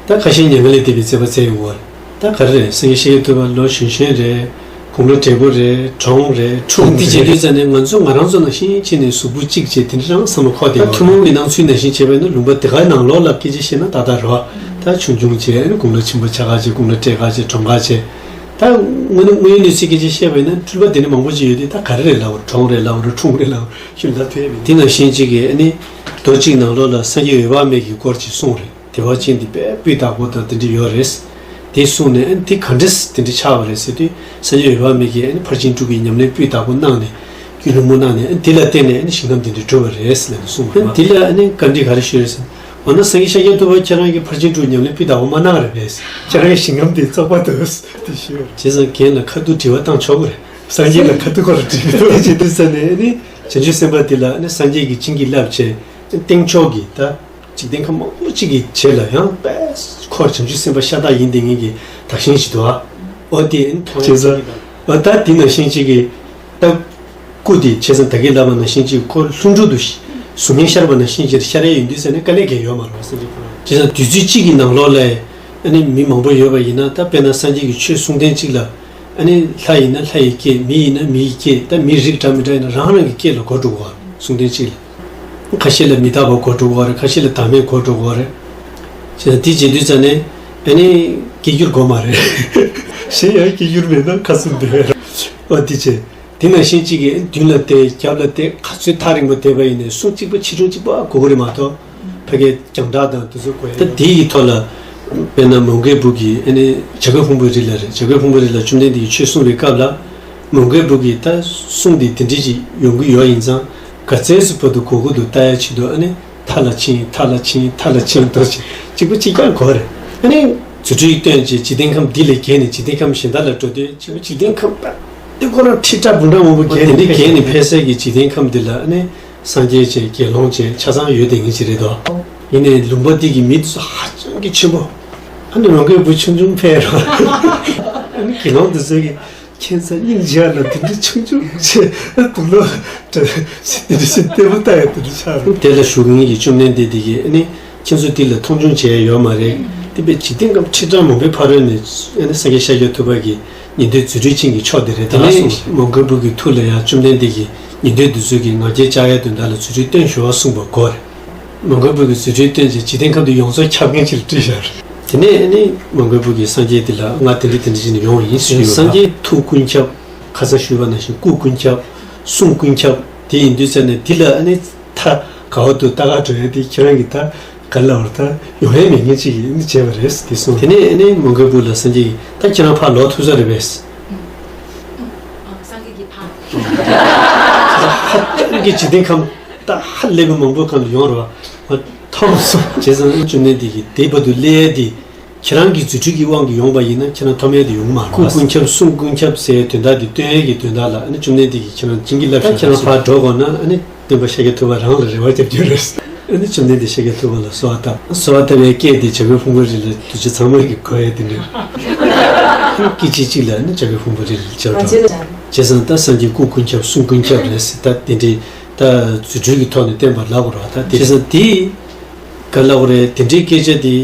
ད་ཁ་ཤས་མྱ་ངན་ལས་འདས་པའི་མཛད་པ་མཛད་ཡོང་བ་རེད། ད་ག་རེ་རེད། སངས་རྒྱས་ཤཱཀྱ་ཐུབ་པ་ལོ་གཞོན་གཞོན་རེད། དགུང་ལོ་བགྲེས་པོ་རེད། གྲོངས་རེད། འཁྲུངས་དེ་བྱེད་དུས་ཙ་ནས་ང་ཚོ་ང་རང་ཚོ་ནང་བཞིན་བྱས་ནས་གཟུགས་པོ་གཅིག་བྱས་དེ་འདྲ་རང་བསམ་བློ་འཁོར་བསྡད་ཡོད་རེད། ད་ཐུན་མོང་གི་སྣང་ཚུལ་ནང་བཞིན་བྱས་པ་ཡིན་ན་ལུང་པ་དེ་གའི་ནང་ལོགས་ལ་སྐད་ཆ་བཤད་ན་ཏག་ཏག་རེད་བ། ད་ཆུང་ཆུང་བྱས་དགུང་ལོ་ཆེན་པོ་ཆགས་ཁ་བྱས། དགུང་ལོ་བགྲེས་ཁ་བྱས། གྲོངས་ཁ་བྱས། ད་དངོས་གནས་དངོས་ཡོད་གནས་ཚུལ་སྐད་ཆ་བཤད་པ་ཡིན་ན་སྤྲུལ་པ་དེ་འདྲ་མང་པོ་ཅིག་ཡོད་དུས་ད་ག་རེ་རེད་ལབ་དགོས་རེད། གྲོངས་རེད་ལབ་དགོས་རེད། འཁྲུངས་རེད་ལབ་དགོས་རེད། ཞུ་ད་ཐོས་པས། དེ་ནང་བཞིན་གཅིག་གིས་ཨ་ནི་མདོ་གཅིག་ནང་ལོགས་ལ་སངས་རྒྱས་འོད་དཔག་མེད་ཀྱི་སྐོར་ཅིག་གསུངས་རེད། བདེ་བ་ཅན་དེ་དཔེ་སྤུས་དག་པོ་དང་དེ་འདྲ་ཡོད་རེད། དེ་གསུངས་ནས་ཨ་ནི་དེ་ག་འདྲས་དེ་འདྲ་ཆགས་པ་རེད་ཟེར་དུས་སངས་རྒྱས་འོད་དཔག་མེད་ཀྱིས་ཨ་ནི་ཕར་ཕྱིན་དྲུག་གི་ཉམས་ལེན་སྤུས་དག་པོ་གནང་ནས་རྒྱུད་ལ་མུ་གནང་ནས་ཨ་ནི་དེ་ལ་བརྟེན་ནས་ཨ་ནི་ཞིང་ཁམས་དེ་འདྲ་གྲུབ་པ་རེད་ཟེར་ནས་གསུངས་པ་རེད། ཨ་ནི་དེ་ལ་ཨ་ནི་བཀའ་འདྲི་ག་རེ་ཞུས་རེད་ཟེར། འོ་ན་སངས་རྒྱས་ཤཱཀྱ་ཐུབ་པ་ཁྱེད་རང་གིས་ཕར་ཕྱིན་དྲུག་ཉམས་ལེན་སྤུས་དག་པོ་མ་གནང་རེད་པས། ཁྱེད་རང་གི་ཞིང་ཁམས་དེ་བཙོག་པ་འདུག་དེ་ཞུས་པ་རེད། བྱས་ཙང་རྒན་ལ་ཁ་ཐུག་དྲི་བ་བཏང་ཆོག་གི་རེད། སངས་རྒྱས་ལ་ཁ་ཐུག་ཁོ་ར་དྲིས། དེ་བྱེད་དུས་ཙ་ནས་ཨ་ནི་བྱང་ཆུབ་སེམས་དཔའ་དེ་ལ་ཨ་ནི་སངས་རྒྱས་ཀྱིས་བྱིན་གྱིས་བརླབས་བྱས་སྟེང་ཕྱོགས་ཀྱི་ད་འཇིག་རྟེན་ཁམས་མང་པོ་ཅིག་གི་རྗེས་ལ་ཡང་དཔེ་ཁོ་བྱང་ཆུབ་སེམས་དཔའ་ཤ་སྟག་ཡིན་བསྡད་མཁན་གྱི་བདག་ཞིང་ཞིག་འདུག་ཨ། འོ་དེ་ཨ་ནི་མཐོང་ཡ་བྱས་ཙང་། འོ་ད་དེ་ནང་བཞིན་ཅིག་གི་ད། སྐུ་དེ་བྱས་ཙང་ད་གིན་ལབ་པ་ནང་བཞིན་ཅིག་ཁོ་ལྷུན་གྲུབ་ཏུ་གཟུགས་བརྙན་ཤར་བ་ནང་བཞིན་ཅིག་ཤར་ཡས་ཡིན་དུས་ཙ་ནས་དཀའ་ལས་འགེལ་ཡོད་མ་རེད་བ། སེམས་ཅན་ཁོ་རང་བྱས་ཙང་དུས་ཚོད་གཅིག་གི་ནང་ལོགས་ལ་ཨ་ནི་མི་མང་པོ་ཡོད་པ་ཡིན་ན་ད་དཔེར་ན་སངས་རྒྱས་ཀྱི་ཆོས་གསུང་ཐེངས་གཅིག་ལ་ཨ་ནི་ལྷ་ཡིན་ན་ལྷ་ཡི་སྐད། མི་ཡིན་ན་མི་ཡི་སྐད། ད་མི་རིགས་འདྲ་མི་འདྲ་ཡིན་ན་རང་རང་གི་སྐད་ལ་གོ་འགྲོ་གི་རེད་གསུང་ཐེངས་གཅིག་ལ། ཁ་ཤས་ལ་མི་རྟག་པ་གོ་འགྲོ་གི་རེད། ཁ་ཤས་ལ་བདག་མེད་གོ་འགྲོ་གི་རེད། བྱས་ཙང་དེ་བྱེད་དུས་ཙ་ནས་ཨ་ནི་སྐད་སྒྱུར་དགོས་མ་རེད། གཞན་ཡང་སྐད་སྒྱུར་མེད་ན་ཁ་གསུམ་བསྡད་རེད། འོ་དེ་བྱས། དེ་ནང་བཞིན་གཅིག་གིས་མདུན་ལ་བལྟས། རྒྱབ་ལ་བལྟས། ག་ཚོད་ཐག་རིང་པོ་བལྟས་པ་ཡིན་ནའི་གཟུགས་གཅིག་པ་ཕྱི་ཁྱོན་གཅིག་པ་དགོས་ཀྱི་རེད་མ་གཏོགས་ཕ་གིའི་རྒྱང་གྲགས་དང་དེ་ཚོ་དགོས་ཡ། ད་དེ་ཡི་ཐོག་ལ་དཔེར་ན་མོའུ་འགལ་བུ་གིས་ཨ་ནི་བྱ་རྒོད་ཕུང་པོའི་རི་ལ་རེད། བྱ་རྒོད་ཕུང་པོའི་རི་ལ་བཅོམ་ལྡན་འདས་ཀྱིས་ཆོས་གསུངས་པའི་སྐབས་ལ་མོའུ་འགལ་བུ་གིས་ད་གསུང་དེ་དེ་འདྲ་ཅིག་ཡོང་གི་ཡོད་ཡིན་ཙང་ག་ཚོད་ཙམ་བར་དུ་གོ་གི་འདུག་ལྟ་ཡ་ཆེད་དུ་ཨ་ནི་མཐའ་ལ་ཕྱིན། མཐའ་ལ་ཕྱིན། མཐའ་ལ་ཕྱིན་འདུག་ཅིག་གཅིག་པ་གཅིག་རྐྱང་གོ་རེད། ཨ་ནི་རྫུ་འཕྲུལ་བཏོན་བྱས་འཇིག་རྟེན་ཁམས་འདི་ལས་བརྒལ་ནས་འཇིག་རྟེན་ཁམས་གཞན་དག་ལ་འགྲོ་དུས་གཅིག་པ་འཇིག་རྟེན་ཁམས་པ། དེ་ཁོ་རང་ཁྲི་ཕྲག་འབུམ་ཕྲག་མང་པོ་བརྒལ་ནས་དེ་འདྲ་བརྒལ་ནས་ཕེབས་སའི་གི་འཇིག་རྟེན་ཁམས་འདི་ལ་ཨ་ནི་སངས་རྒྱས་བཅས་དགེ་སློང་བཅས་ཆ་ཚང་ཡོད་དེ་ངེས་ཅི་རེད་དོ། ཡིན་ནའི་ལུང་པ་འདི་གི་མི་དེ་ཚོ་ཧ་ཅང་གི་ཆེན་པོ། ཨ་ནི་མོའུ་འགལ་བུ་ཆུང་ཆུང་ཕེབས་རོགས། ཨ་ནི་དགེ་སློང་དེ་ཚོ་གི་ཁྱད་མཚར་སྙིང་རྗེ་ལ་དེ་འདྲ་ཆུང་ཆུང་བྱས་དུག་ལོག་དེ་འདྲ་ཞིག་ལྟད་མོ་ལྟ་ཡ་དེ་འདྲ་ཆགས་རེད། དེ་ལ་བཞུགས་མཁན་གྱི་བཅོམ་ལྡན་འདས་དེ་གིས་ཨ་ནི་ཁྱེད་ཚོ་འདི་ལ་མཐོང་ཆུང་བྱས་ཡོད་མ་རེད། དེ་བས་འཇིག་རྟེན་ཁམས་ཁྲི་ཕྲག་མང་པོའི་ཕ་རོལ་ནས་ཨ་ནི་སངས་རྒྱས་ཤཱཀྱ་ཐུབ་པ་གི་ཉན་ཐོས་རྫུ་འཕྲུལ་ཅན་གྱི་མཆོག་དེ་རེད། དེ་ནས་མོའུ་འགལ་བུ་གི་ཐུགས་ལ་ཡང་བཅོམ་ལྡན་འདས་ཀྱིས་ཉན་ཐོས་འདི་ཚོ་གི་ང་རྒྱལ་བཅག་ཡའི་དོན་དག་ལ་རྫུ་འཕྲུལ་སྟོན་ཞུ་བ་གསུངས་པ་གོ་རེད། མོའུ་འགལ་བུ་གི་རྫུ་འཕྲུལ་སྟོན་བྱས་འཇིག་རྟེན་ཁམས་དུ་ཡོངས་རྫོགས་ཁྱབ་མཁན་ཅིག་ལ་སྤྲད་བཞག་རེད། དེ་ནས་ཨ་ནི་མོའུ་འགལ་བུ་གིས་སངས་རྒྱས་འདི་ལ་ང་དེ་འདྲ་དེ་འདྲ་བྱས་ནས་ཡོང་བ་ཡིན་ཟེར་གྱི་ཡོད་པ། སངས་རྒྱས་ཐུགས་ཀུན་ཁྱབ། ཁ་སང་ཞུས་པ་ནང་བཞིན་སྐུ་ཀུན་ཁྱབ། གསུང་ཀུན་ཁྱབ། དེ་ཡིན་དུས་ཙ་ནས་འདི་ལ་ཨ་ནི་ད་ག་བ་དུ་ལྟ་ག་འགྲོ་ཡ་དེ་ཁྱེད་རང་གིས་ད་ག་ལ་བར་ད་ཡོང་ཡ་མེད་མཁན་ཅིག་ཡིན་བྱས་པ་རེད་དེ་གསུངས། དེ་ནས་ཨ་ནི་མོའུ་འགལ་བུ་ལ་སངས་རྒྱས་ཀྱིས་ད་ཁྱེད་རང་ཕར་ལོག་ཐུབ་ས་རེད་པས། སངས་རྒྱས་ཀྱི་ཕ། ཧ་ཅང་གི་འཇིག་རྟེན་ཁམས་ད་ཧ་ལས་པའི་མང་པོའི་ཁམས་ལ་ཡོང་རོགས། ཐོབ་སོང་། བྱས་ཙང་བཅོམ་ལྡན་འདས་ཀྱིས་དེ་བར་དུ་སླེབས་ཡ་དེ། ཁྱེད་རང་གི་རྫུ་འཕྲུལ་གྱི་དབང་གིས་ཡོང་པ་ཡིན་ན་ཁྱེད་རང་ཐོབ་ཡས་དེ་ཡོང་གི་མ་རེད། སྐུ་ཀུན་ཁྱབ་གསུང་ཀུན་ཁྱབ་ཟེར་དོན་དག་དེ་སྟོན་ཡས་ཀྱི་དོན་དག་ལ་ཨ་ནི་བཅོམ་ལྡན་འདས་ཀྱིས་ཁྱེད་རང་བྱིན་གྱིས་བརླབས་ཤག་ཁྱེད་རང་ཕར་འགྲོ་དགོས་ན་ཨ་ནི་སྟོན་པ་ཤཱཀྱ་ཐུབ་པ་རང་ལ་རེ་བ་རྒྱབ་རྒྱུ་རེད། ཨ་ནི་བཅོམ་ལྡན་འདས་ཤཱཀྱ་ཐུབ་པ་ལ་གསོལ་བ་བཏབ། གསོལ་བ་བཏབ་པའི་སྐད་དེ་བྱ་རྒོད་ཕུང་པོའི་རི་ལ་འདུས་བྱས་ཚང་མ་གིས་གོ་ཡས་དེ་འདྲ། སྐད་ཅིག་གཅིག་ལ་ཨ་ནི་བྱ་རྒོད་ཕུང་པོའི་རི་ལ་བཅར་དང་། བྱས་ཙང་ད་སངས་རྒྱས་སྐུ་ཀུན་ཁྱབ་གསུང་ཀུན་ཁྱབ་རེད་ཟེར་ད་དེ་འདྲའི་ད་རྫུ་འཕྲུལ་གྱི་ཐོག་ནས་བསྟན་པ་ལབ་དགོས་རེད་བ། ད་དེ་བྱས་ཙང་དེ་ག་ལབ་དགོས་རེད། དེ་འདྲའི་སྐད་ཆ་དེ།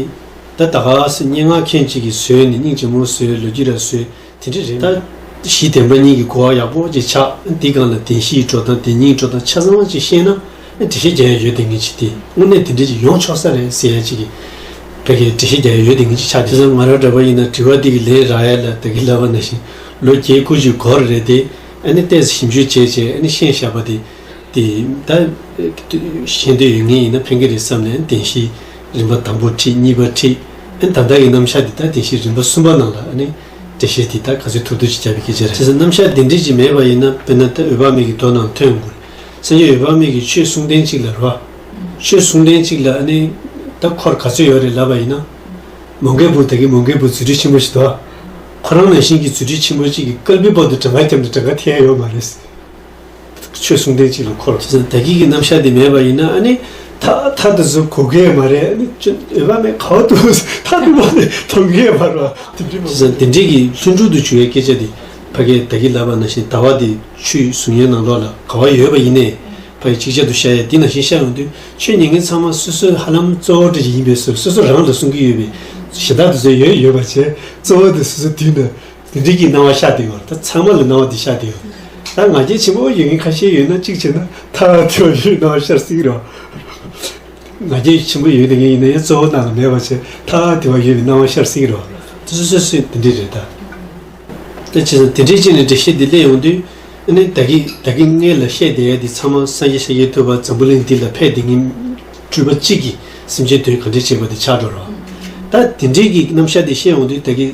ད་ད་ག་སེ་སྙན་ངག་མཁན་གཅིག་གིས་བཟོས་ནས་སྙིང་རྗེ་མོ་བཟོས་ལོ་རྒྱུས་ར་བཟོས་དེ་འདྲ་རེད། ད་གཞི་བདེན་པ་གཉིས་ཀྱི་གོ་བ་ཡག་པོ་ཅིག་ཆགས། འདི་སྒང་ལ་བདེན་བཞིའི་འགྲོ་སྟངས་བདེན་གཉིས་འགྲོ་སྟངས་ཆ་ཚང་ཅིག་ཤེས་ན་འགྲེལ་བཤད་རྒྱག་ཡ་ཡོད་དེ་ངེས་ཅིག་དེ་དངོས་གནས་དེ་འདྲ་ཅིག་ཡོང་ཆོག་ས་རེད་ཟེར་ཡ་ཅིག་གི་བོད་སྐད་འགྲེལ་བཤད་རྒྱག་ཡ་ཡོད་དེ་ངེས་ཅིག་ཆགས། དེ་ཙང་ང་རང་འདྲ་པོ་ཡིན་ན་དྲི་བ་འདི་གི་ལན་རག་ཡ་ལ་ད་གིན་ལབ་པ་ནང་བཞིན་ལོ་བརྒྱད་དགུ་ཅིག་འགོར་རེད་དེ། ཨ་ནི་ཏོག་ཙམ་ཞིབ་འཇུག་བྱས་བྱས་ཨ་ནི་ཤེས་བཞག་པ་དེ། དེ་ད་ཤེས་འདོད་ཡོད་མཁན་ཡིན་ན་ཕན་གྱི་རེད་བསམ་ནས་བདེན་བཞི་རིམ་པ་དང་པོ་ཁྲིད་གཉིས་པ་ཁྲིད། ཨ་ནི་ད་ལྟ་གི་རྣམ་གཞག་འདི་ད་བདེན་བཞི་རིམ་པ་གསུམ་པ་ནང་ལ་ཨ་ནི་འགྲེལ་བཤད་འདི་ད་ག་ཚོད་ཐུབ་ཐུབ་ཅིག་བརྒྱབ་པའི་སྐད་ཆ་རེད། བྱས་ཙང་རྣམ་གཞག་འདི་འདྲ་ཅིག་མེད་པ་ཡིན་ན་དཔེར་ན་ད་འོད་དཔག་མེད་ཀྱི་མདོ་ནང་ཐོན་དགོས། སངས་རྒྱས་འོད་དཔག་མེད་ཀྱིས་ཆོས་གསུང་དོན་གཅིག་ལ་རོ། ཆོས་གསུང་དོན་གཅིག་ལ་ཨ་ནི་ད་འཁོར་ག་ཚོད་ཡོད་རེད་ལབ་པ་ཡིན་ན། མོའུ་འགལ་བུ་ད་གི་མོའུ་འགལ་བུ་རྫུ་འཕྲུལ་ཆེན་པོ་ཞིག་འདུག་ཁོ་རང་ནང་བཞིན་གྱི་རྫུ་འཕྲུལ་ཆེན་པོ་གཅིག་གིས་བསྐལ་པའི་བར་དུ་གྲངས་ཀ་བརྒྱབ་ནས་གྲངས་ཀ་ཐེབས་ཡ་ཡོད་མ་རེད། ཆོས་གསུང་དོན་གཅིག་ལ་འཁོར། བྱས་ཙང་ད་གི་གི་རྣམ་གཞག་འདི་མེད་པ་ཡིན་ན་ཨ་ནི་ད་ད་དེ་ཚོ་གོ་གི་མ་རེད། ཨ་ནི་ཅི་འོད་དཔག་མེད་ག་བ་འདུག་ད་དེ་བ་ནས་མཐོང་གི་མ་རེད་བ། དེ་འདྲ་མ་བྱས་ཙང་དེ་འདྲའི་གི་ལྷུན་གྲུབ་ཏུ་གྱུར་བའི་སྐད་ཆ་འདི་ཕ་གིར་ད་གི་ལབ་པ་ནང་བཞིན་ཟླ་བ་འདི་ཆོས་གསུང་ཡའི་ནང་ལོགས་ལ་ག་བ་ཡོད་པ་ཡིན་ནའི་ཕ་གི་ཅིག་ཅར་དུ་བཤད་ཡ་འདི་ནང་བཞིན་བཤད་ཡོང་དུས་ཆོས་ཉན་མཁན་ཚང་མ་སོ་སོའི་ཧ་ལམ་གཙོ་བོ་འདྲ་ཞིག་ཡིན་པའི་བཟོ་སོ་སོ་རང་ལ་གསུང་གི་ཡོད་པའི་གཞན་དག་དེ་ཚོ་ཡོད་ཡོད་པ་བྱས་གཙོ་བོ་དེ་སོ་སོ་དུས་ན། དེ་འདྲའི་གི་སྣང་བ་ཤར་བསྡད་ཡོད་རེད། ད་ཚང་མ་ལ་སྣང་བ་འདི་ཤར་བསྡད་ཡོད། ད་ང་རྒྱལ་ཆེན་པོ་ཡོད་མཁན་ཁ་ཤས་ཡོད་ན་གཅིག་བྱས་ན་ཐ་དེ་བ་ཡོད་སྣང་བ་ཤར་སྲིད་རོ། ང་རྒྱལ་ཆེན་པོ་ཡོད་མཁན་ཡིན་ན་ཡང་གཙོ་བོ་ནང་ལ་མེད་པ་བྱས་ཐ་དེ་བ་ཡོད་པའི་སྣང་བ་ཤར་སྲིད་རོ། དེ་སོ་སོ་སོས་དེ་འདྲའི་རེད་ད། ད་བྱས་ཙང་དེ་འདྲའི་ཅིག་ནས་འགྲེལ་བཤད་འདི་སླེབས་ཡོང་དུས་ཨ་ནི་ད་གིན་ད་གིན་སྔོན་ལ་བཤད་བསྡད་ཡ་འདི་ཚང་མ་སངས་རྒྱས་ཤཱཀྱ་ཐུབ་པ་འཛམ་བུ་གླིང་འདི་ལ་ཕེབས་བསྡད་མཁན་སྤྲུལ་པ་གཅིག་གིས་སེམས་ཅན་དོན་ག་འདྲས་བྱེད་པ་དེ་ཆགས་འགྲོ་རོ། ད་དེ་འདྲའི་གི་རྣམ་གཞག་འདི་བཤད་ཡོང་དུས་ད་གིན།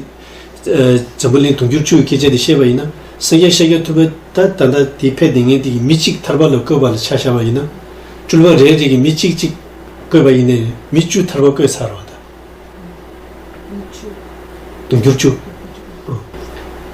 འཛམ་བུ་གླིང་དུང་ཕྱུར་བཅུ་སྐད་ཆ་དེ་བཤད་པ་ཡིན་ན་སངས་རྒྱས་ཤཱཀྱ་ཐུབ་པ་ད་ད་ལྟ་དེ་ཕེབས་བསྡད་མཁན་དེ་གི་མི་གཅིག་ཐར་པ་ལ་བཀོད་པ་ལ་ཆ་བཞག་པ་ཡིན་ན། སྤྲུལ་པ་རེ་རེ་གི་མི་གཅིག་གཅིག་བཀོད་པ་ཡིན་ནའི་མི་བཅུ་ཐར་པ་བཀོད་ཚར་བ་ད། དུང་ཕྱུར་བཅུ།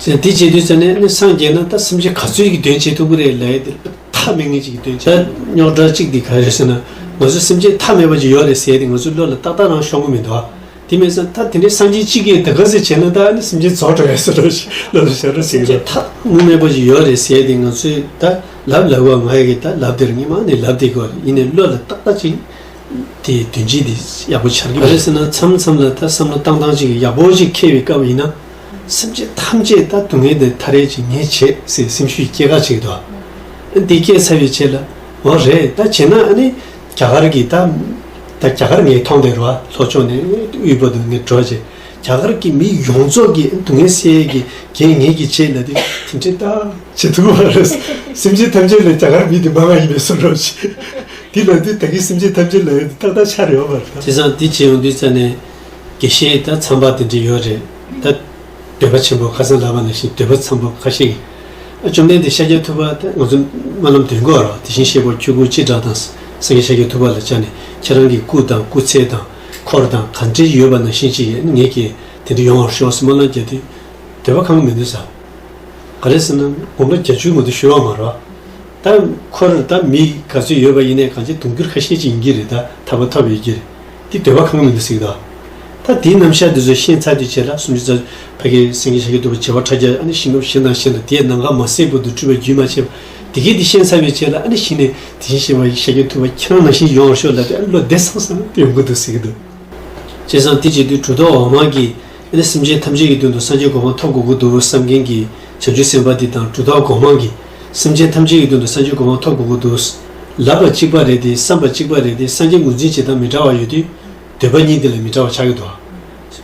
ཟེར་དེ་བྱེད་དུས་ཙ་ནས་ནི་སངས་རྒྱས་ན་ད་སེམས་ཅན་ག་ཚོད་ཀྱི་དོན་བྱེད་ཐུབ་ཀྱི་རེད་ལབ་ཡ་དེ་མཐའ་མེད་མཁན་ཅིག་གི་དོན་བྱེད། ད་རྙོག་དྲ་གཅིག་དེ་ག་རེད་ཟེར་ན་ང་ཚོ་སེམས་ཅན་མཐའ་མེད་པ་ཅིག་ཡོད་རེད་ཟེར་ཡ་དེ་ང་ཚོའི་བློ་ལ་ཏག་ཏག་རང་ཤོང་གི་མི་འདུག་ཨ། དེ་མིན་ཙང་ད་དེ་འདྲའི་སངས་རྒྱས་གཅིག་གིས་ད་ག་ཟེ་བྱས་ན་ད་ནི་སེམས་ཅན་རྫོགས་འགྲོ་བའི་བཟོ་འདྲ་ཞིག་ལ་ལ་བྱ་ར་ཟེར་གྱི་རེད། མཐའ་དངོས་མེད་པ་ཞིག་ཡོད་རེད་ཟེར་ཏེ་ང་ཚོས་ད་ལབ་ལབ་བ་ང་ཡི་གི་ད་ལབ་དེར་ངས་མ་ནས་ལབ་དེ་གོ་ཡིན་ནའི་བློ་ལ་ཏག་ཏག་ཅིག་དེ་དོན་སྤྱི་དེ་ཡག་པོ་འཆར་གི་མ་རེད་ཟེར་ན་མཚམས་མཚམས་ལ་ད་བསམ་བློ་བཏང་སྟངས་ཅིག་ཡག་པོ་ཅིག་འཁེལ་བའི་སྐབས་ཡིན་ན་སེམས་ཅན་ཐམས་ཅད་ད་སྡུག་བསྔལ་དེ་ཐར་ཡས་ཅིག་ངས་བྱེད་ཟེར་སེམས་ཤུགས་སྐྱེ་ག་ཅིག་འདུག་འདི་སྐྱེས་ཚར་བའི་རྗེས་ལ་འོ་རེད་ད་བྱས་ན་ཨ་ནི། རྒྱ་གར་གྱི་ད་ད་རྒྱ་གར་ངས་མཐོང་དེ་རེད་བ། ལྷོ་ཕྱོགས་ནས་དབུས་བར་དུ་ངས་འགྲོ་བྱས་རྒྱ་གར་གྱི་མི་ཡོངས་རྫོགས་ཀྱི་སྡུག་བསྔལ་སེལ་གྱི་གེགས་ངེད་ཀྱིས་བྱས་ལ་དེ་དེ་འདྲའི་ད་བྱེད་ཐུབ་པ་རེད། སེམས་ཅན་ཐམས་ཅད་ལ་རྒྱ་གར་མི་དེ་མ་མ་ཡིན་པའི་བཟོ་འདྲ་ཞིག་དེ་ལ་དེ་ད་གིན་སེམས་ཅན་ཐམས་ཅད་ལ་ཡོད་དེ་ཏག་ཏག་ཆགས་ཡོད་པ་རེད། བྱས་ཙང་དེ་བྱས་ཡོང་དུས་ཙ་ནས་དགེ་བཤེས་ད་མཚམས་པ་དེ་འདྲ་ཡོད་རེད་ད། འདོད་པ་ཆེན་པོ་ཁ་སང་ལབ་པ་ནང་བཞིན་འདོད་པ་ཆེན་པོ་ཁ་ཤས་ཀྱིས། ཨ་བཅོམ་ལྡན་འདས་ཤཱཀྱ་ཐུབ་པ་དེ་ང་ཚོ་སྨོན་ལམ་འདོན་དགོས་རོ། དེ་བཞིན་གཤེགས་པ་ཁྱོད་སྐུ་ཅི་འདྲ་དང་། སངས་རྒྱས་ཤཱཀྱ་ཐུབ་པ་ལ་བཅར་ནས་ཁྱེད་རང་གི་སྐུ་དང་སྐུ་ཚེ་དང་འཁོར་དང་ག་འདྲ་ཡོད་པ་ནང་བཞིན་ཅིག་ངེད་ཀྱིས་དེ་འདྲ་ཡོང་བར་ཤོག་སྨོན་ལམ་རྒྱག་དུས་འདོད་པ་ཁེངས་མི་འདུག་ས། ག་རེ་ཟེར་ན་དགོངས་པ་བརྒྱད་ཅུའི་མ་གཏོགས་ཞུ་བ་མ་རེད་བ། ད་ཁོ་ར་ད་མི་ག་ཚོད་ཡོད་པ་ཡིན་ནའི་གང་ཅི་དུང་ཕྱུར་ཁ་ཤས་ཅིག་ཡིན་གྱི་རེད། ད་ཐར་པ་ཐོབ་ཡོད་ཀྱི་རེད། དེ་འདོད་པ་ཁེངས་མི་འདུག་ཟེར་གྱི་འདུག་ད་དེའི་རྣམ་གཞག་དེ་ཚོ་ཤེས་ཚར་དུས་བྱས་ལ་སུམ་ཅུ་རྩ་ཕ་གི་སེང་གེ་ཤཱཀྱ་ཐུབ་པ་བྱེ་བ་ཕྲག་བརྒྱ་ཨ་ནི་ཤིང་ནོར་གཞན་དང་གཞན་དང་དེའི་ནམ་མཁའ་མ་ཟད་བར་དུ་སྤྲུལ་པ་རྒྱུན་མ་ཆད་པ་དེ་གས་དེ་ཤེས་ཚར་བའི་རྗེས་ལ་ཨ་ནི་གཞི་ནས་དེ་བཞིན་གཤེགས་པ་ཤཱཀྱ་ཐུབ་པ་ཁྱེད་རང་ནང་བཞིན་ཡོང་བར་ཤོག་ལབ་སྟེ་ཨ་ནི་བློ་བདེ་སང་སང་ཡོང་གི་འདུག་ཟེར་གྱི་འདུག་བྱས་ཙང་དེ་བྱེད་དུས་གྲུབ་ཐོབ་འོག་མ་གིས་ཨ་ནི་སེམས་ཅན་ཐམས་ཅད་ཀྱི་དོན་དུ་སངས་རྒྱས་གོ་འཕང་ཐོབ་དགོས་ཀྱི་འདུག་བསམ་མཁན་གྱི་བྱང་ཆུབ་སེམས་དཔའ་འདི་དང་གྲུབ་ཐོབ་གོང་མ་གིས་སེམས་ཅན་ཐམས་ཅད་ཀྱི་དོན་དུ་སངས་རྒྱས་གོ་འཕང་ཐོབ་དགོས་ཀྱི་འདུག་ལབ་པ་གཅིག་པ་རེད་དེ། བསམ་པ་གཅིག་པ་རེད་དེ། སངས་རྒྱས་ངོས་འཛིན་བྱེད་སྟངས་མི་འདྲ་བ་ཡོད་དུས་འདོད་པ་གཉིས་འདི་ལ་མི་འདྲ་བ་ཆགས་ཀྱི་འདུག་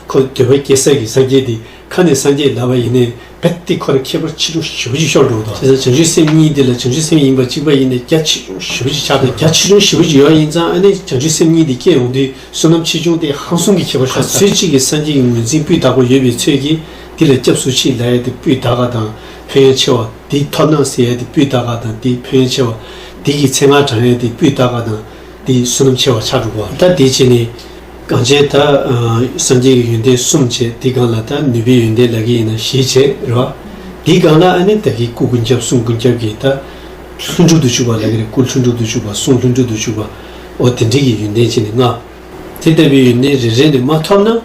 ཁོ་འདོད་པ་སྐྱེ་ས་ཀྱི་སངས་རྒྱས་དེ་ཁ་ནས་སངས་རྒྱས་ལབ་པ་ཡིན་ནའི་རྦད་དེ་ཁོ་ལ་ཁྱད་པར་ཆེ་ཆུང་ཞེ་པོ་ཅིག་ཤོར་འགྲོ་གི་འདུག་བྱས་ཙང་བྱང་ཆུབ་སེམས་གཉིས་འདི་ལ་བྱང་ཆུབ་སེམས་ཡིན་པ་གཅིག་པ་ཡིན་ནའི་རྒྱ་ཆེ་ཆུང་ཞེ་པོ་ཅིག་ཆགས་འདུག་རྒྱ་ཆེ་ཆུང་ཞེ་པོ་ཅིག་ཡོད་པ་ཡིན་ཙང་ཨ་ནི་བྱང་ཆུབ་སེམས་གཉིས་འདི་སྐྱེ་ཡོང་དུས་བསོད་ནམས་ཆེ་ཆུང་དེ་ཧང་སང་གི་ཁྱད་པར་ཤོར་ཚར། ཚོད་གཅིག་གི་སངས་རྒྱས་ཀྱི་ངོས་འཛིན་སྤུས་དག་པོ་ཡོད་པའི་ཚོད་ཀྱིས་འདི་ལ་སྐྱབས་སུ་མཆི་ལབ་ཡ་དེ་སྤུས་དག་པ་དང་ཕན་ཡོན་ཆེ་བ། འདི་ཐོབ་ན་ཟེར་ཡ་དེ་སྤུས་དག་པ་དང་འདི་ཕན་ཡོན་ཆེ་བ། འདི་གི་མཚན་སྔགས་བགྲང་ཡ་དེ་སྤུས་དག་པ་དང་འདི་བསོད་ནམས་ཆེ་བ་ཆགས་འགྲོ་གི་བ། ད་དེ་བྱས་ནས་གང་བྱས་ད་སངས་རྒྱས་ཀྱི་ཡོན་ཏན་གསུམ་བྱས། འདི་སྒང་ལ་ད་ནུས་པའི་ཡོན་ཏན་ལབ་ཀྱི་ཡིན་ན་བཞི་བྱས་རེད་བ། འདི་སྒང་ལ་ཨ་ནི་ད་གི་སྐུ་ཀུན་ཁྱབ་གསུང་ཀུན་ཁྱབ་ཀྱི་ད་ལྷུན་གྲུབ་ཏུ་བཅུག་པ་ལབ་ཀྱི་རེད། སྐུ་ལྷུན་གྲུབ་ཏུ་བཅུག་པ། གསུང་ལྷུན་གྲུབ་ཏུ་བཅུག་པ། འོ་དེ་འདྲའི་གི་ཡོན་ཏན་བྱས་ནས་ལྔ། དེ་ལྟ་བུའི་ཡོན་ཏན་རེ་རེ་ནས་མ་ཐོབ་ན་ཨ་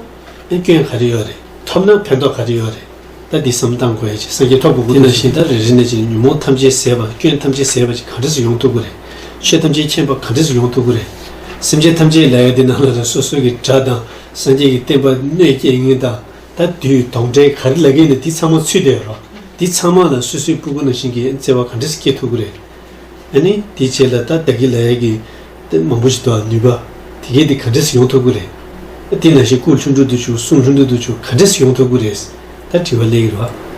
སྐྱོན་ག་རེ་ཡོད་རེད། ཐོབ་ན་ཕན་ཐོགས་ག་རེ་ཡོད་རེད། ད་འདི་བསམ་བློ་བཏང་དགོས་ཡ་ཅིག་སངས་རྒྱས་ཐོབ་དགོས་ཀྱི་འདུག་དེ་ནང་བཞིན་ད་རེ་རེ་ནས་ཅིག་ཉོན་མོངས་ཐམས་ཅད་ཟད་པ། སྐྱོན་ཐམས་ཅད་ཟད་པ་ཅིག་ག་འདྲས་སུ་ཡོང་ཐུབ་ཀྱི་རེད། ཆོས་ཐམས་ཅད་མཁྱེན་པ་ག་འདྲས་སུ་ཡོང་ཐུབ་ཀྱི་རེད། སེམས་ཅན་ཐམས་ཅད་ལབ་ཡ་འདི་ནང་ལ་ད་སོ་སོ་གི་དགྲ་དང་སངས་རྒྱས་ཀྱི་བསྟན་པ་གནོད་སྐྱེལ་མཁན་དང་ད་བདུད་གདོན་བྲལ་ག་རེ་ལབ་ཀྱི་ཡིན་ན་འདི་ཚང་མ་ཚུད་བསྡད་ཡོད་རེད། འདི་ཚང་མ་ལ་སོ་སོའི་སྤུ་གུ་ནང་བཞིན་གྱི་བརྩེ་བ་ག་འདྲས་སུ་སྐྱེ་ཐུབ་ཀྱི་རེད། ཨ་ནི་དེའི་རྗེས་ལ་ད་ད་གིན་ལབ་ཡ་གི་དེ་མང་པོ་ཞིག་འདུག་ནུས་པ་དེ་གས་དེ་ག་འདྲས་སུ་ཡོང་ཐུབ་ཀྱི་རེད། དེ་ནང་བཞིན་སྐུ་ལྷུན་གྲུབ་ཏུ་བཅུག་གསུང་ལྷུན་གྲུབ་ཏུ་བཅུག་ག་འདྲས་སུ་ཡོང་ཐུབ་ཀྱི་རེད། ད་དྲི་བ་སླེབས་ཀྱི་རེད་བ།